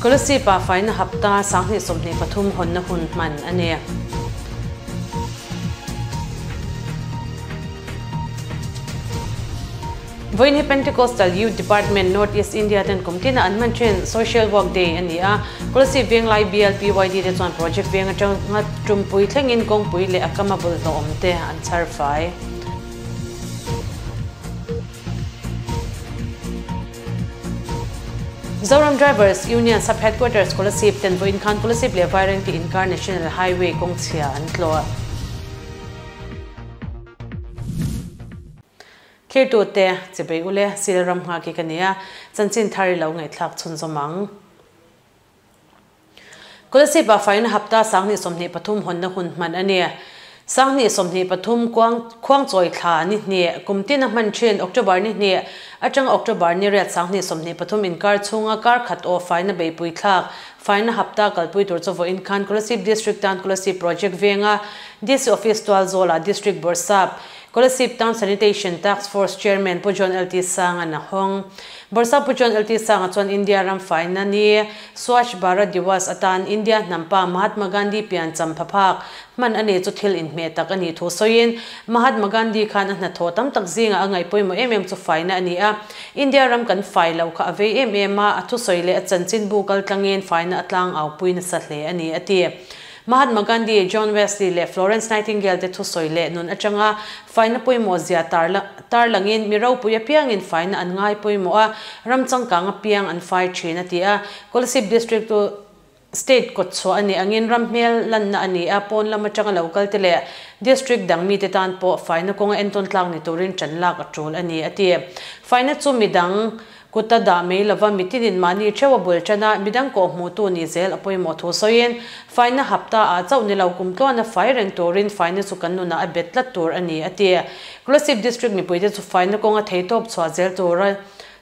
Kolasib-ah faina hapta 2023 hawnna hun hman a ni. Vawiin hi Pentecostal Youth Department North East India ten kum tina an hman thin Social Work Day a ni a. Kolasib Venglai Bial PYD te chuan project veng atanga tumpui thlengin kawngpui leh a kama bawlhhlawh awm te an chhar fai. Zoram Drivers Union Sub Headquarters Kolasib ten vawiin khan Kolasib leh Vairengte inkar National Highway kawngchhia an tlawh. Thirtute, chibei ule, sil ram nghak hi ka ni a, chanchin thar i lo ngaihthlak chhunzawm ang. Kolasib-ah faina hapta 2023 hawnna hun hman a ni. 2023 kuang khuangchawi thla ni hnih, kum tin a hman thin October ni hnih atanga October ni riat 2023 inkar chhunga kar khat aw faina beipui thlak faina hapta kalpui tur chu vawiin khan Kolasib District tan Kolasib Project venga DC Office Tualzawlah District Bawrhsap Kolasib Town Sanitation Task Force Chairman Pu John LT Sanga na hawng. Bawrhsap Pu John LT Sanga chuan India ram faina ni Swachh Bharat Diwas atan India hnampa Mahatma Gandhi pian cham pha phak hman a ni chu thil inhmeh tak a nih thu sawiin Mahatma Gandhi khan a hnathawh tam tak zingah a ngaih pawimawh em em chu faina a ni a, India ram kan fai lo kha a vei em em a, a thusawi leh a chanchinbu kal tlangin faina a tlangau pui nasa hle a ni a ti. Mahatma Gandhi, John Wesley leh Florence Nightingale te thusawi leh nun atanga faina pawimawh zia tarlangin mi ropui apiangin faina an ngai pawimawh a, ram changkang apiang an fai thin a ti a. Kolasib District chu State kawtchhuah a nih angin ram hmel lanna a ni a, pawn lam atanga lo kal te leh District dang mite tan pawh faina kawnga entawn tlak ni turin tan lak a tul a ni a ti. Faina chu midang Kuta dah mai lova mitinin mahni theuh a bul tan a, midang kawh hmuhtu ni zel a pawimawh thu sawiin, faina hapta ah chauh ni lo kum tluana fai reng turin faina chu kan nunah a bet tlat tur a ni, a ti. Kolasib District mipuite chu faina kawnga theitawp chhuah zel tura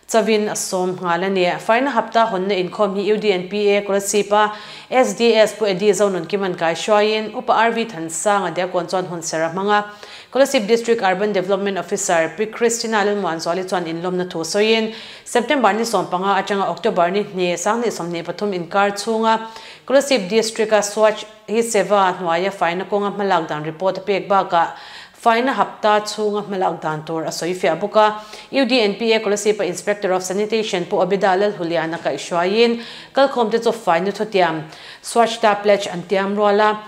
chauhin a sawm nghal a ni. Faina hapta hawnna inkhawm hi UDNPA Kolasib a SDS Pu Eddie Zonunkiman kai hruaiin Upa RV Thansanga Diakkawn chuan hun ser a hmang a. Kolasib District Urban Development Officer Pi Christina Lalmuanzuali chuan inlawmna thu sawiin, September ni 15 atanga October ni hnih, 2023 inkar chhunga Kolasib District-a Swachh Hi Seva hnuaia faina kawnga hmalak dan report a pek bakah faina hapta chhunga hmalak dan tur a sawi fiah bawk a. UDNPA Kolasib-a Inspector of Sanitation Pu Abida Lalhuliana kaihhruaiin kalkhawmte chu faina thutiam Swachhta Pledge an tiam rual a.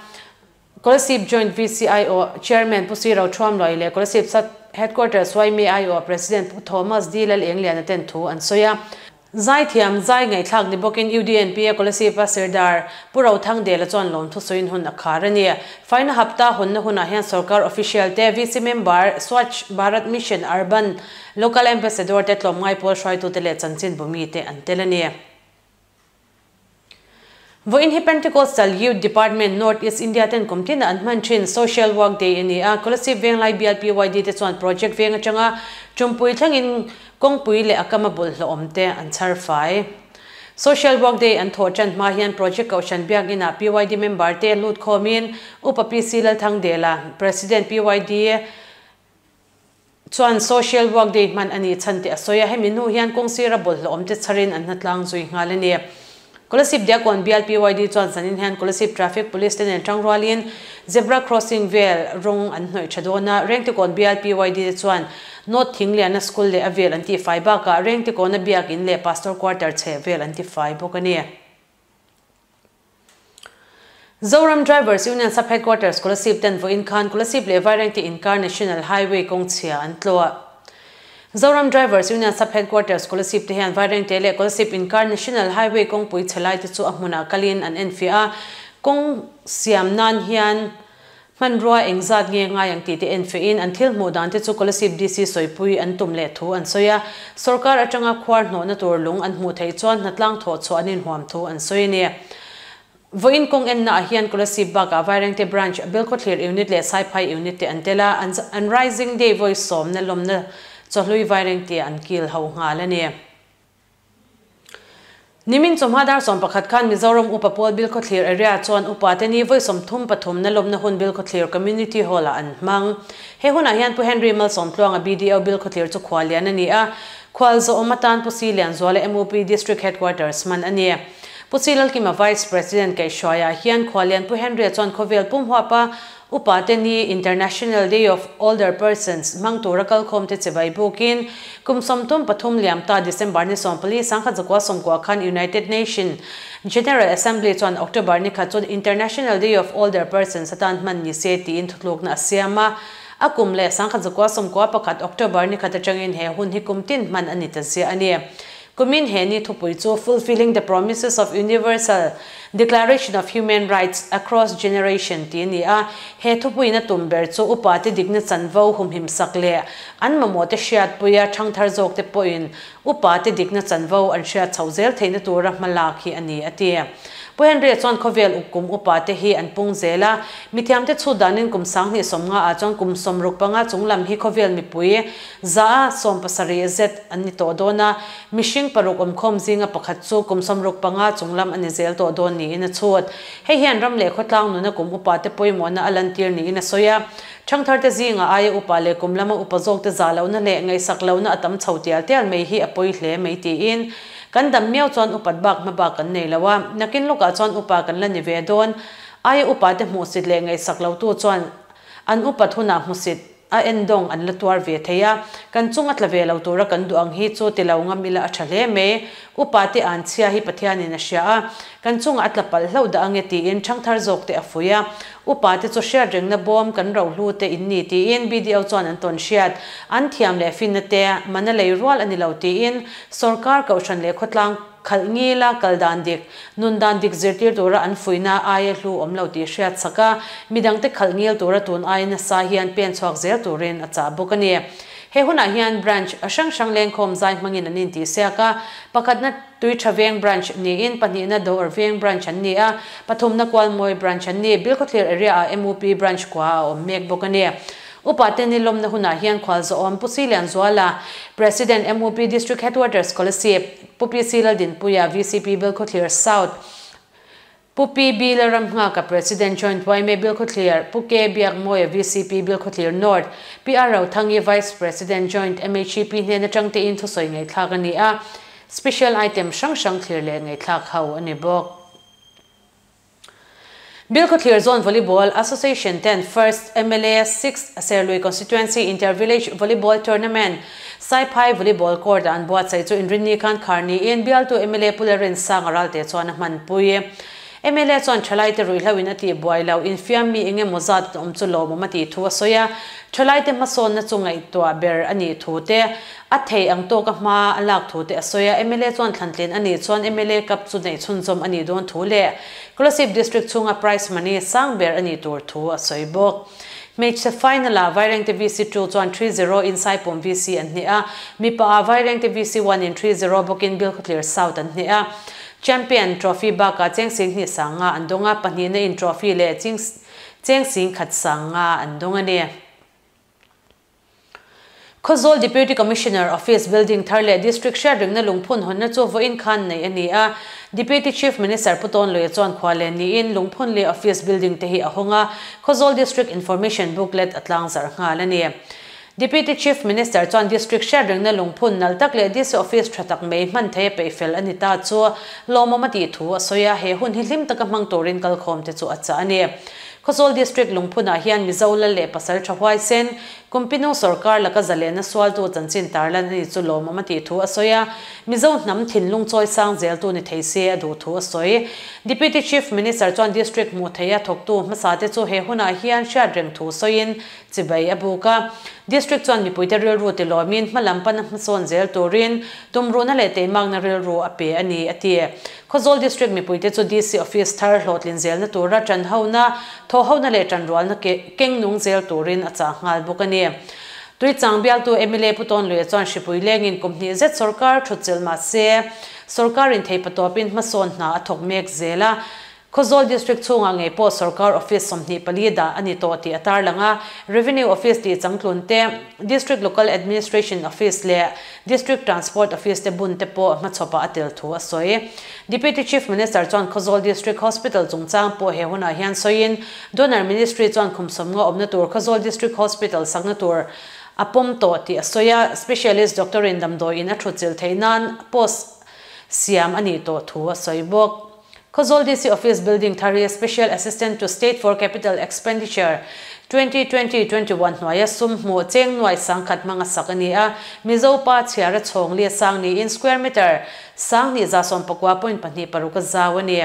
Kolasib Joint VCIO Chairman Pu Siro Thuamluai leh Kolasib Sub Headquarters YMAIO President Pu Thomas D Lalengliana ten thu an sawi a. Zaithiam zai ngaihthlak ni bawkin UDNPA Kolasib-a Sirdar Pu Rothangdela chuan lawmthu sawiin hun a khar a ni. Faina hapta hawnna hunah hian Sorkar official te, VC member, Swachh Bharat Mission Urban Local Ambassador te tlawmngai pawl hruaitute leh chanchin bumite an tel a ni. Vawiin hi Pentecostal Youth Department North East India ten kum tina an hman thin Social Work Day a ni a, Kolasib Venglai Bial PYD te chuan project veng atanga Tumpui thlengin kawngpui leh a kama bawlhhlawh awm te an chhar fai. Social Work Day an thawh tan hma hian project kohhran biakin ah PYD member te lut khawmin Upa PC Lalthangdela, President PYD, Chuan Social Work Day hman a nih chhan tih a sawi a, hemi hnu hian kawng sira bawlhhlawh awm te chharin an hnatlang zui nghal a ni. Kolasib Diakkawn Bial PYD chuan zanin hian Kolasib Traffic Police te nen tang rualin Zebra Crossing vel rawng an hnawih tha dawn a, Rengtikawn Bial PYD te chuan North Thingliana School leh a vel an tihfai bakah Rengtikawna Biak In leh Pastor Quarter chheh vel an tifai bawk a ni. Zoram Drivers Union Sub Headquarters Kolasib ten vawiin khan Kolasib leh Vairengte inkar National Highway kawng chhia an tlawh. Zoram Drivers Union Sub Headquarters Kolasib te hian Vairengte leh Kolasib inkar National Highway kawngpui chhe lai te chu a hmunah kalin an enfiah a, kawng siam nan hian Hmanrua engzat nge ngai ang tih te enfiahin an thil hmuh dan te chu Kolasib DC sawipui an tum leh thu an sawi a, sorkar atanga khuar hnawhna tur lung an hmuh theih chuan hnatlang thawh chhuah an inhuam thu an sawi a ni. Vawiin kawng enna ah hian Kolasib bakah Vairengte Branch, Bilkhawthlir Unit leh Saiphai Unit te an tel a, an Rising Day vawi sawmna lawmna chawhlui Vairengte an kil ho nghal a ni. Nimin chawhma dar 11 khan Mizoram Upa Pawl Bilkhawthlir Area chuan upa te ni vawi 33 na lawmna hun Bilkhawthlir Community Hall ah an hmang. He hunah hian Pu Henry Malsawmtluanga BDO Bilkhawthlir chu khual lian a ni a, khual zawhawm atan Pu Si Lianzuala MUP District Headquarters hman a ni. Pu C Lalkima Vice President kaihhruaiah hian Khualian Pu Henry-a chuan khawvel pum huapa Upa te ni International Day of Older Persons hmang tura kalkhawm te chibai bukin kum 33 liam ta December ni 14 1990 khan United Nation General Assembly chuan October ni khat chuan International Day of Older Persons atan hman ni se tiin thutlukna a siam a, a kum leh 1991 October ni khat atangin he hun hi kum tin hman a ni ta ziah a ni. Kumin he ni thupui chu Fulfilling the Promises of Universal Declaration of Human Rights Across Generation tih a ni a, he thupuiin a tum ber chu upa te dikna chanvo humhim sak leh an mamawh te hriatpuia thangthar zawk te pawhin upa te dikna chanvo an hriat chhoh zel theihna tura hma lak hi a ni, a ti. Pu Henry-a chuan khawvel uk kum upa te hi an pung zel a, mithiamte chhut danin kum 2050 ah chuan kum 65 chunglam hi khawvel mipui 7% zet an ni tawh dawn a, mihring paruk awmkhawm zinga pakhat chu kum 65 chunglam a ni zel tawh dawn niin a chhut. Hei hian ram leh khawtlang nuna kum upa te pawimawhna a lantir niin a sawi a. Thangthar te zinga aia upa leh kum lama upa zawk te zah lohna leh ngaihsak lohna a tam chho tial tial mai hi a pawi hle mai tiin, Kan dam miau chuan upat bak hma bak kan nei lo a, nakin lawkah chuan upa kan la ni ve dawn. Aia upa te hmuhsit leh ngaihsak lotu chuan an upat hunah hmusit a endawng an la tuar ve thei a, kan chung a tla ve lo tura kan duh ang hi chu ti lo ngam ila a tha hle mai. Upa te an chhia hi Pathianin a hria a, kan chungah a tla palh hlauh dah ange tiin thangthar zawk te a fuih a. Upa te chu hriat rengna bawm kan rohlu te in ni tiin BDO chuan an tawn hriat. An thiam leh finna te mana lei rual a ni lo tiin Sorkar kohhran leh khawtlang khalh ngila kal dan dik, nun dan dik zirtir tura an fuihna aia hlu awm lo tih hriat sak a, midangte khalh ngil tura tun aia nasa hian pen chhuak zel turin a chah bawk a ni. He hunah hian Branch hrang hrang lengkhawm zai hmangin an intihsiak a, pakhatna Tuitha Veng Branch niin pahnihna Dawr Veng Branch an ni a, pathumna Kualmawi Branch an ni. Bilkhawthlir area-ah MUP Branch kua a awm mek bawk a ni. Upa te ni lawmna hunah hian khualzawhawm Pu Silianzuala, President MUP District Headquarters Kolasib, Pu PC Laldinpuia, VCP Bilkhawthlir South, Pu PB Lalramnghaka, President Joint yma Bilkhawthlir, Pu K Biakmawia, VCP Bilkhawthlir North, PR Rothangi, Vice President Joint MHEP hnen atang tein thusawi ngaihthlak a ni a, Special item hrang hrang thlir leh ngaihthlak ho a ni bawk. Bilkhawthlir Zone Volleyball Association ten First mla Sixth Serlui Constituency Inter Village Volleyball Tournament Saiphai Volleyball Court-ah an buatsaih chu inrinni khan khar niin bialtu mla Pu Lalrinsanga Ralte chuan a hmanpui. Mla chuan thalaite ruihhlo in a tih buai loh, infiam mi eng emaw zat awm chu lawmawm a tih thu a sawi a, thalaite hmasawnna chu ngaihtuah ber a nih thu te, a thei ang tawka hma a lak thu te a sawi a. Mla chuan thlantlin a nih chuan mla Cup chu neih chhunzawm a nih dawn thu leh Kolasib District chhunga prize money sang ber a nih tur thu a sawi bawk. Hmeichhe final-ah Vairengte VC 2 chuan 3-0 in Saipum VC an hneh a, mipa-ah Vairengte VC 1 in 3-0 bawkin Bilkhawthlir South an hneh a. Champion Trophy bakah cheng 20 sanga an dawng a, pahnihna in trophy leh cheng 10,000 sanga an dawng a ni. Khawzawl Deputy Commissioner Office building thar leh District hriatringna lungphun hawnna chu vawiin khan neih a ni a. Deputy Chief Minister Pu Tawnluia chuan khua leh niin lungphun leh office building te hi a hawng a, Khawzawl District Information Booklet a tlangzarh nghal a ni. Deputy Chief Minister chuan District hriatringna lungphun nalh tak leh DC Office tha tak mai hman thei a peihfel a ni ta chu lawmawm a tih thu a sawi a, he hun hi hlim taka hmang turin kalkhawm te chu a chah a ni. Khawzawl District lungphunah hian Mizo lal leh pasal tha huaisen, Kumpinu sorkar laka zalena sualtu chanchin tarlan a ni chu lawmawm a tih thu a sawi a, Mizo hnam thinlung chawi sang zeltu ni thei se a duh thu a sawi. Deputy Chief Minister chuan District hmuh theia thawktu hmasa te chu he hunah hian hriat reng thu sawiin chibai a buk a. District chuan mipuite rilru ti lawmin hma lam pana hmasawn zel turin tumruhna leh teimakna rilru a pe a ni, a ti. Khawzawl District mipuite chu DC Office thar hlawhtlin zelna tura tanhona, thawhhona leh tanrualna keng nung zel turin a chah nghal bawk a ni. Tuichang bialtu mla Pu Tawnluia chuan hripui lengin kum hnih zet sorkar thutchilh mah se, sorkarin theipatawpin hmasawn hna a thawk mek zel a. Khawzawl District chhungah ngei pawh sorkar office 24 dah a ni tawh tih a tarlang a, Revenue Office tih changtlun te, District Local Administration Office leh District Transport Office te bun te pawh hmachhawpah a tel thu a sawi. Deputy Chief Minister chuan Khawzawl District Hospital chungchang pawh he hunah hian sawiin Donor Ministry chuan khum 50 awmna tur Khawzawl District Hospital sakna tur a pawm tawh tih a sawi a, Specialist Doctor in damdawiin a thutchilh theih nan post siam a nih tawh thu a sawi bawk. Khawzawl DC Office Building thar hi Special Assistant to State for Capital Expenditure, 2020, 21 hnuaia sum hmuh cheng nuai sangkhat hmanga sak a ni a, Mizo pa chhiara chhawng li a sang niin square meter 2119.26 a zau a ni.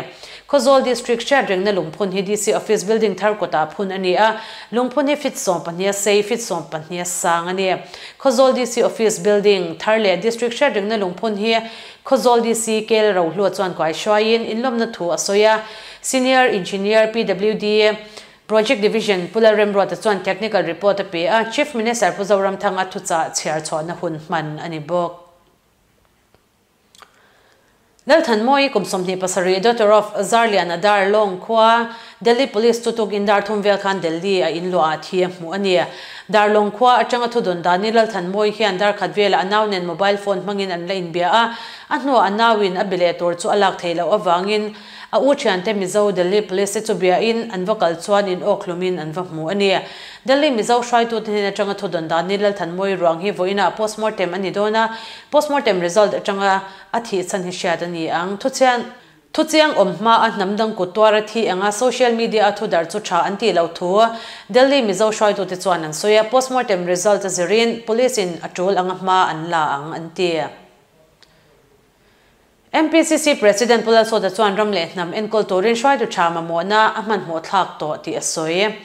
Khawzawl District hriat rengna lungphun hi DC Office Building thar kawtah phun a ni a, lungphun hi feet 12 a sei, feet 12 a sang a ni. Khawzawl DC Office Building thar leh District hriat rengna lungphun hi Khawzawl DC Kel Rohlua chuan kuai hruaiin inlawmna thu a sawi a, Senior Engineer PWD, Project Division, Pu Lalremruata chuan Technical Report a pe a, Chief Minister Pu Zoramthanga thuchah chhiar chhuahna hun hman a ni bawk. Lalthanmawii kum 27 daughter of Zarliana Dar Lawng khua Delhi Police chu tuk in dar thum vel khan Delhi a in luah ah thi a hmuh a ni. Darlawng khua atanga thu dawn dani Lalthanmawii hian dar khat velah a nau nen mobile phone hmangin an la inbia a, a hnuah a nauin a be leh tur chu a lak theih loh avangin a u thiante Mizo Delhi Police te chu bia in an va kal chuan in awk hlumin an va hmu a ni. Delhi Mizo hruaitute hnen atanga thu dawn dani Lalthanmawii ruang hi vawiinah postmortem a ni dawn a, postmortem result atanga a thih chhan hi hriat a ni ang. Thuchian. Thuchiang awm hma a hnam dang kut tuar a thi anga social media a thu darh chu tha an tih loh thu Delhi Mizo hruaitute chuan an sawi a, postmortem result a zirin police in a tul anga hma an la ang an ti. MPCC President Pu Lalsawta chuan ram leh hnam enkawl turin hruaitu tha mamawhna a hmanhmawh thlak tawh tih a sawi.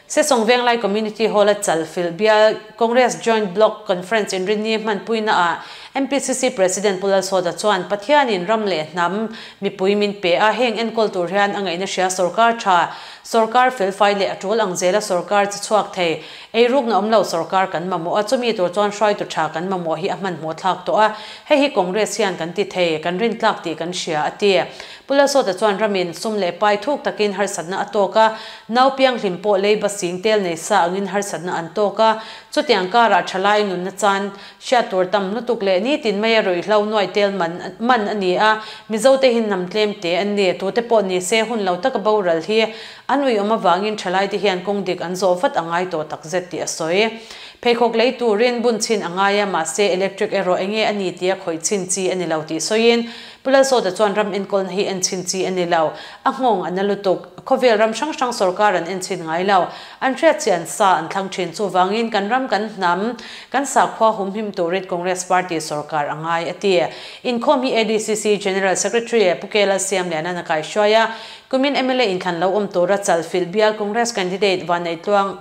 Sesawng Venglai Community Hall a chalfilh bial Congress Joint Block Conference inrinni hmanpuina ah MPCC President Pu Lalsawta chuan Pathianin ram leh hnam mipui min pe a, heng enkawl tur hian a ngaihna hria sorkar tha, sorkar felfai leh a tul ang zela sorkar chi chhuak thei, eirukna awm lo sorkar kan mamawh a, chumi tur chuan hruaitu tha kan mamawh hi a hmanhmawh thlak tawh a, hei hi Congress hian kan ti thei, kan rintlak tih kan hria, a ti. Pu Lalsawta chuan ramin sum leh pai thuk takin harsatna a tawk a, nau pianghlim pawh leiba sing tel nei sa angin harsatna an tawk a, chutiang karah thalai nunna chan hriat tur tam lutuk leh nitin maia ruihhlo nuai tel man man a ni a, Mizote hi hnam tlem te an ni, tute pawh ni se hun lo taka boral hi an uiawm avangin thalaite hian kawng dik an zawh vat a ngai tawh takzet tih a sawi. Pheikhawk lei turin bun chhin a ngai a, mahse electric erawh enge a ni tia khawih chhin chi a ni lo tih sawiin Pu Lalsawta chuan ram enkawlna hi enchhin chi a ni lo, a nghawng a na lutuk. Khawvel ram hrang hrang sorkar an enchhin ngai lo. An hriat chian sa an thlang thin. Chuvangin kan ram kan hnam, kan sakhua humhim turin Congress Party sorkar a ngai, a ti. Inkhawm hi ADCC General Secretary Pu K Lalsiamliana na kaihruai a, kumin mla inthlan lo awm tura chalfilh bial Congress candidate Vanneihtuang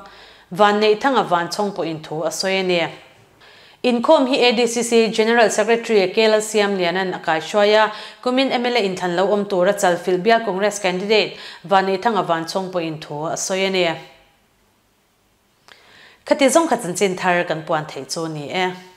Vanneihthanga Vanchhawng pawhin thu a sawi a ni. Inkhawm hi ADCC General Secretary K Lalsiamliana'n a kaihruai a, kumin mla inthlan lo awm tura chalfilh bial Congress candidate Vanneihthanga Vanchhawng pawhin thu a sawi a ni. Khati zawng kha chanchin thar kan puan theih chu a ni e.